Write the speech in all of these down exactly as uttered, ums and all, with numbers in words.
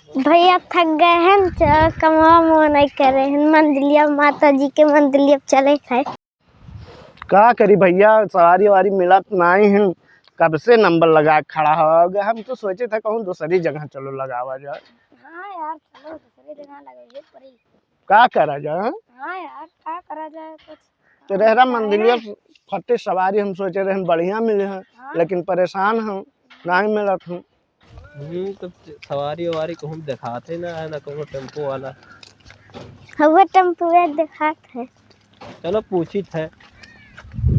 भैया थक गए हैं, चलो कमवा मुँह नहीं करे हैं, मंदिलिया माता जी के मंदिलिया चले हैं। का करी भैया, सवारी वारी मिलत नाई है, कब से नंबर लगा के खड़ा हो गए। हम तो सोचे थे कहूँ दूसरी जगह चलो लगावा जाए। हाँ यार, चलो दूसरी जगह लगे पड़ी। का करा जाए? हाँ यार, का करा जाए कुछ। तो रेहरा मंदिलिया फटे सवारी हम सोचे रहन बढ़िया मिले हैं, हाँ। लेकिन परेशान हम, नाई मिलत हम। हम्म, तो सवारी ववारी कहूँ देखाते ना है, ना कहूँ टेम्पो वाला। हवे टेम्पुए देखात है। चलो पूछित है,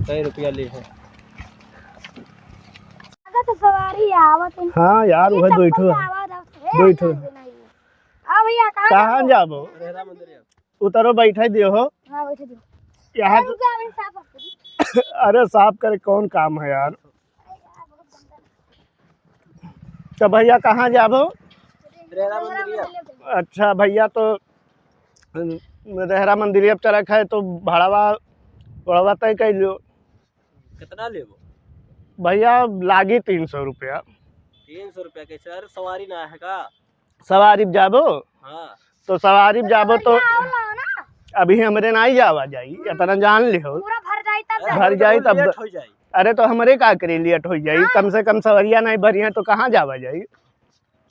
कई रुपया ले है। अगर तो सवारी आवत है। हाँ यार, ये वह दो टेम्पो ठो। के आवाज आवत है। दो ठो। हाँ भैया, कहाँ कहाँ जाबो? जाबो? रेहरा मंदिर जाबो। उतरो, बैठे दियो हो। हाँ, बैठे दियो। यहाँ अरे, रुको, अभी साफ कर। अरे, साफ करे कौन काम है यार? तो भैया, कहाँ जाबो? रेहरा मंदिर। अच्छा भैया, तो रेहरा मंदिर अब चलक है, तो भाड़वा, भाड़वा तय कर लियो। कितना लेबो? भैया, लागी तीन सौ रुपया। तीन सौ रुपया कैसे? अरे, सवारी ना है का? सवारी पे जाबो? हाँ। तो सवारी पे जाबो तो भैया, आओ ना। अभी हमरे नाई जावा जाई, इतना जान लिहो। पूरा भर जाई तब अरे, जाई। भर तो जाई तब। लेट हो जाई। अरे, तो हमरे का करी, लेट हो जाई? हाँ। कम से कम सवरिया नाई भरी है, तो कहाँ जावा जाई?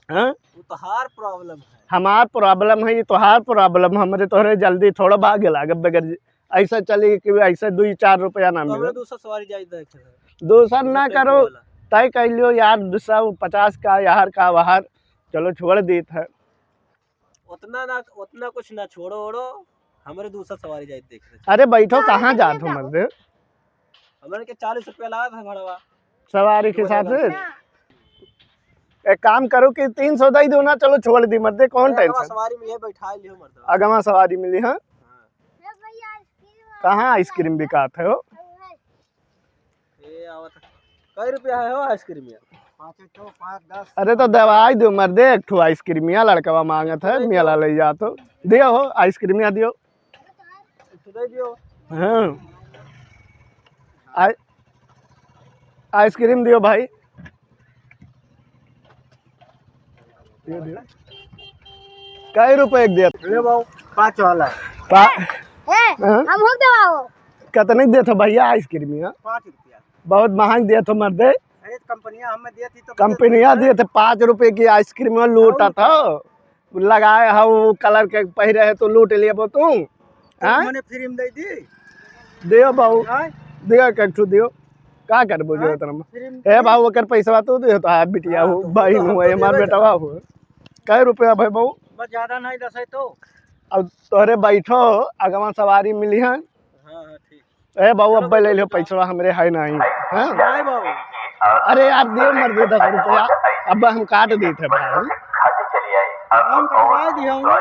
हाँ? वो तोहार problem है। हमार problem है, ये तोहार problem। हमरे तोहरे जल्दी थोड़ा भागे लागब बगैर, ऐसा चली कि ऐसे दुई चार रुपया ना तो हमरे मिले। दूसर सवारी जाई देखे। दूसर ना टेम्पो करो, वाला। तय कर लियो यार, दो सौ पचास का यार का बाहर, चलो छोड़ देत है। उतना ना, उतना कुछ ना छोड़ो ओड़ो, हमरे दूसर सवारी जाई देख ले। अरे बैठो, हाँ, कहाँ जात हो मर्दे? हमरे के चालीस रुपया लागत है भाड़वा। सवारी के हिसाब से? हाँ। एक काम करो कि तीन सौ दे दो ना, चलो छोड़ दी मर्दे, कौन अरे, अगवा tension? सवारी मिले, बैठा लियो मर्दवा। अगवा सवारी मिली, हाँ? हाँ। कहाँ ice cream बिकात है हो? ए, आवत है। कई रुपया है हो ice cream या? पाँच ठो, पाँच, दस। अरे तो दवाई दो मर्दे, एक ठो ice cream या लड़कवा मांगत है, दे दो। मेला ले जा तो। दियो हो ice cream या दियो। एक ठो दे दियो। हाँ। आ-, ice cream दियो भाई। दियो, दियो। कई रुपये के देत? ले बाबू, पाँच वाला। पा-, ए, हाँ? हम हो देवाओ। कितने के देत हो भैया ice cream या? पाँच रुपया। बहुत महंग देत हो मर्दे। अरे, कंपनिया हमें देती तो कंपनिया देत है, पाँच रुपये की ice cream में लूटा था। लगाए हो, वो colour के पहिरे है तो लूट लेबो तू। तो हाँ? मने free में दे दी। दियो बाबू, हाँ? दियो, एक ठो दियो। का करबो जो हाँ? इतना में? Free में ए दे। बाबू, ओकर पैसवा तू दियो तो, हाँ, बिटिया हाँ, हो, तो भाई तो हो, हम तो ये मार देबे बेटवा करा। हो। कै रुपया भाई बाबू? बस ज्यादा नहीं, दस है तो। अब तोहरे बैठो, अगवा सवारी मिली है। हाँ, हाँ, ठीक। ए बाबू, चलो, अब्बे ले लो, पैसवा हमरे है नहीं, हाँ? नहीं बाबू। अरे यार, दे मर्दे दस रुपया, अब हम काट देत है भाई। हम कटवा दिया हूँ ना।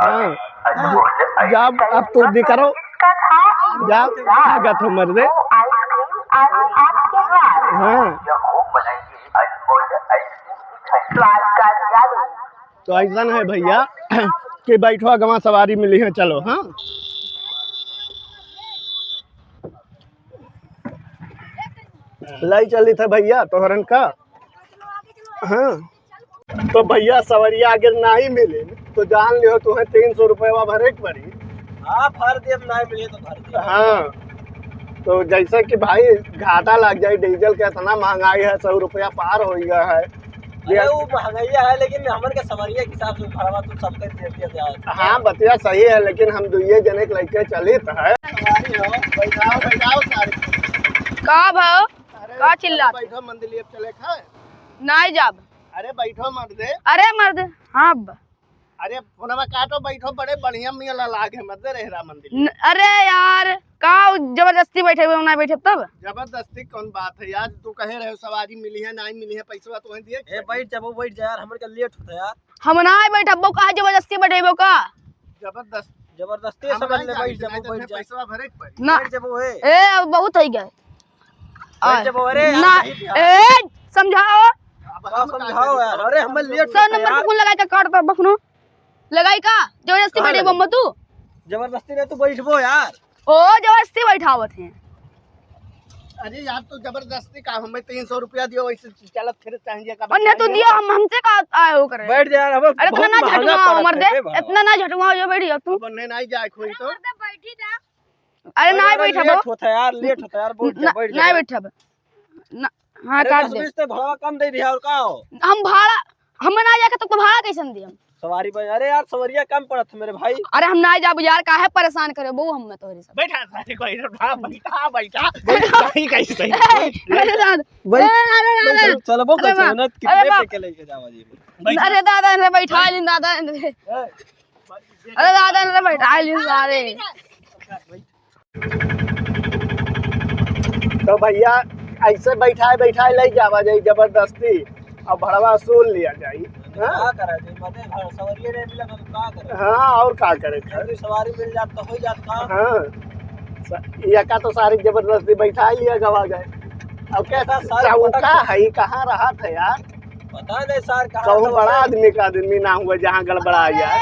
हाँ, हाँ। जब अब तू दे करो, जा, भागत हो मर्दे। हाँ। तो ऐसा है भैया कि बैठो, अगवा सवारी मिली है, चलो। हाँ, लाई चलित है भैया तोहरन का। हाँ, तो भैया सवरिया अगर नहीं मिले तो जान लियो तुम्हें तीन सौ रुपया भरे के पड़ी। हाँ, भर देब, नहीं मिले तो भर देब। हाँ, तो जैसा कि भाई घाटा लग जाए, डीजल के इतना महंगाई है, सौ रुपया पार हो गया है। अरे, वो महंगाई है, लेकिन हमन के सवरिया के हिसाब से भाड़ा तो सबके दे दिया जाए। हाँ, बतिया सही है, लेकिन हम दुइये जने के लइके चलित है। सवारी हो, बैठाओ, बैठाओ सारे। का भाव? अरे, का चिल्लात? बैठो, मंदिर लिए चले खाए। नाई जाब। अरे, बैठो मर्दे। अरे मर्द, हाँ अब। अरे, फोनवा काटो, बैठो, बड़े बढ़िया मेला लागे मर्दे रेहरा मंदिर। न-, अरे यार, का उ जबरदस्ती बैठे हुए, ना बैठे तब? जबरदस्ती कौन बात है यार? तू कहे रहे हो सवारी मिली है, नहीं मिली है, पैसवा तो वहीं दिए। ए, बैठ जा, वो बैठ जा यार, हमरे का लेट होता यार। हम ना बैठब, वो कहा जबरदस्ती बैठेबो का? जबरदस्त-, जबरदस्ती हम समझ नहीं ले, जानी, बैठ जा, नहीं वो तो बैठ फिर जा। पैसवा भरे के पड़ी। ना। बैठ जा, वो है। ए, अब बहुत हो गया। बैठ जा, वो, अरे, ना, यार, सही यार। ए, समझाओ। अब का हम समझाओ यार? अरे, हम लेट सौ नंबर पे फोन लगाई का काट पर बखनो। लगाई का? जबरदस्ती कहाँ बैठे लगाई? बम्बो तू? जबरदस्ती नहीं, तू बैठबो यार। ओ, जबरदस्ती बैठावत है। अरे यार, तू जबरदस्ती का हमें तीन सौ रुपया दियो, वैसे चलत फिरत चाहिए का? अन्य तो दिया, हम, हमसे का आए हो करे? बैठ जा यार, अब अरे इतना बहुत ना महंगा झटुआ पड़त उमर है दे, रे बाबा। इतना ना झटुआ हो जो बैठ जा तू। अब नहीं, नहीं जाए कोई तो। अरे अरे ना यार, बैठा लेट बो। होता है यार, लेट होता है यार, बैठ जा, ना, बैठ जा ना यार। बैठा बो। ना, हाँ, अरे काट दस दे। बीस तो भाड़ा कम दे दिया और का हो? हम भाड़ा, हम ना जाके तुमको भाड़ा कैसे दिए हम? सवारी बन, अरे यार, सवरिया कम पड़त है मेरे भाई। अरे हम ना जाब यार, काहे परेशान करे बो हम तोहरे सब। बैठा सारे को, इधर बैठा, बैठा, बैठा। बैठ, सही, सही, सही। अरे दादा, बैठ, अरे दादा, बैठ, चलबो अरे कैसे बाप, ना, अरे कितने बाप। पे के लेके जावा जी? बैठ। अरे दादा, अरे बैठा ली दादा, अरे। ए, अरे दादा, अरे बैठा ली सारे। तो भैया, ऐसे बैठाए बैठाए ले जावा जाई जबरदस्ती, और भड़वा वसूल लिया जाई। हाँ? का करा जाई? मने घर सवरिये नहीं मिला तो का करे? हाँ, और का करे? अगर सवारी मिल जात तो हो जात काम। हाँ, स-, यका तो सारी जबरदस्ती बैठा लिया गवा गए। अब कैसा सर चौका पटक है, कहाँ रहा था यार? पता नहीं सर, कहाँ कहूँ तो बड़ा से आदमी का आदमी ना हुआ जहाँ गड़बड़ा जाए।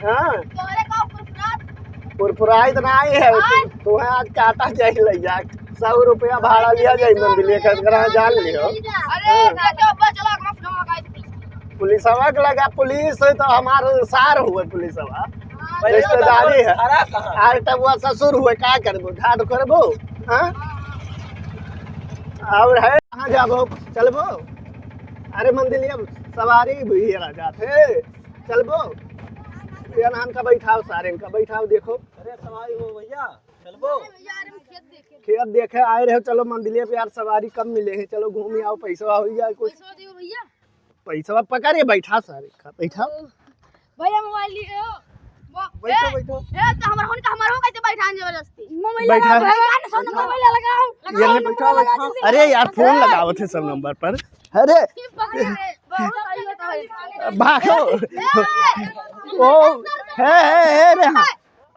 हाँ। तोहरे का फुरफुरात? फुरफुराई तो ना आई है, आय। तोहे आज काटा जाई ले जा, सौ रुपया भाड़ा लिया जाई मंदिर लेकर, अगर हाँ जान लियो। अरे, हाँ। देखो, अब्बा चला, अपना फोन लगा दे पुलिस को। पुलिसवा के लगा, पुलिस है तो हमारे सार हुए पुलिसवा, हाँ, रिश्तेदारी है। खड़ा कहाँ? आर टबुआ ससुर हुए, का करबो, ढाट करबो, हाँ? और है, कहाँ जाबो, चलबो? अरे मंदिर लिया, सवारी भी ये रह जाते। चलबो? ये नान का बैठाओ, सारे का बैठाओ, देखो। अरे सवारी हो भैया, चलबो? खेत देखे आए रहे, चलो मंदिर पे यार, सवारी कम मिले है, चलो घूम आओ, पैसा हो जाए कुछ। पैसा दियो भैया। पैसा पकड़े, बैठा सारे का, बैठा। भैया मोबाइल लिए हो। वो, बैठो, ए, बैठो। ए, तो हमारा होन का, हमारा हो कैसे बैठा जबरदस्ती? मोबाइल बैठा। लगा, भैया ने फोन मोबाइल लगाओ। ये नहीं, बैठा, बैठा। अरे यार, फोन लगावत है सब नंबर पर। अरे। ये पकड़ ले, बहुत सही होता है। भागो। ओ, हे, हे, हे, रेहान।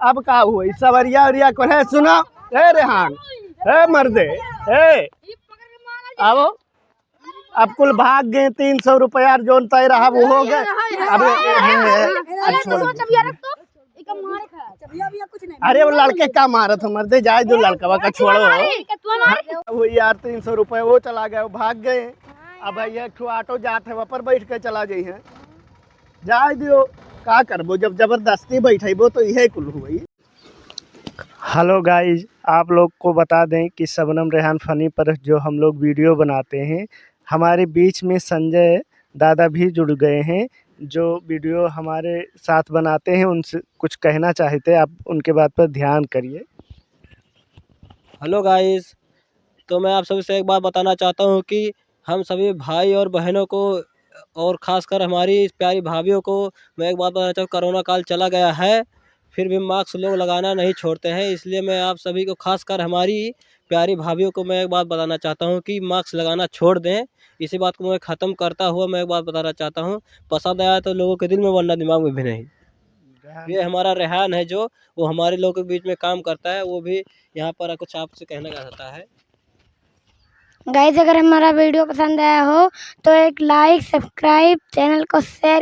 अब का हुई? सवरिया उरिया को है, सुनो। ए रेहान, ए मर्दे, ए। आओ। अब कुल भाग गए, तीन सौ रुपया जोन तय रहा, वो हो गए। अब, अरे, तो सोच, अब यार, तो, एक मारे खा। अरे, वो लड़के का मारत हो, मर्दे, जाए दो, लड़कवा का छोड़ो। वो यार, तीन सौ रुपये वो चला गए, वो भाग गए। अब ये एक ठो ऑटो जात है, वहाँ पर बैठ के चला जाई है। जाए दियो, का करबो, जब जबरदस्ती बैठेबो तो इहे कुल हुई। Hello guys, आप लोग को बता दें कि शबनम रेहान फनी पर जो हम लोग वीडियो बनाते हैं, हमारे बीच में संजय दादा भी जुड़ गए हैं, जो वीडियो हमारे साथ बनाते हैं, उनसे कुछ कहना चाहते हैं, आप उनके बात पर ध्यान करिए। Hello guys, तो मैं आप सभी से एक बात बताना चाहता हूँ कि हम सभी भाई और बहनों को और ख़ासकर हमारी प्यारी भाभियों को मैं एक बात बताना चाहूँ, कोरोना काल चला गया है, फिर भी मास्क लोग लगाना नहीं छोड़ते हैं। इसलिए मैं आप सभी को, ख़ासकर हमारी प्यारी भाभियों को, मैं एक बात बताना चाहता हूँ कि मास्क लगाना छोड़ दें। इसी बात को मैं ख़त्म करता हुआ मैं एक बात बताना चाहता हूँ, पसंद आया तो लोगों के दिल में, वरना दिमाग में भी नहीं। ये हमारा रेहान है, जो वो हमारे लोगों के बीच में काम करता है, वो भी यहाँ पर कुछ आपसे कहना चाहता है। Guys, अगर हमारा वीडियो पसंद आया हो तो एक like, subscribe, channel को share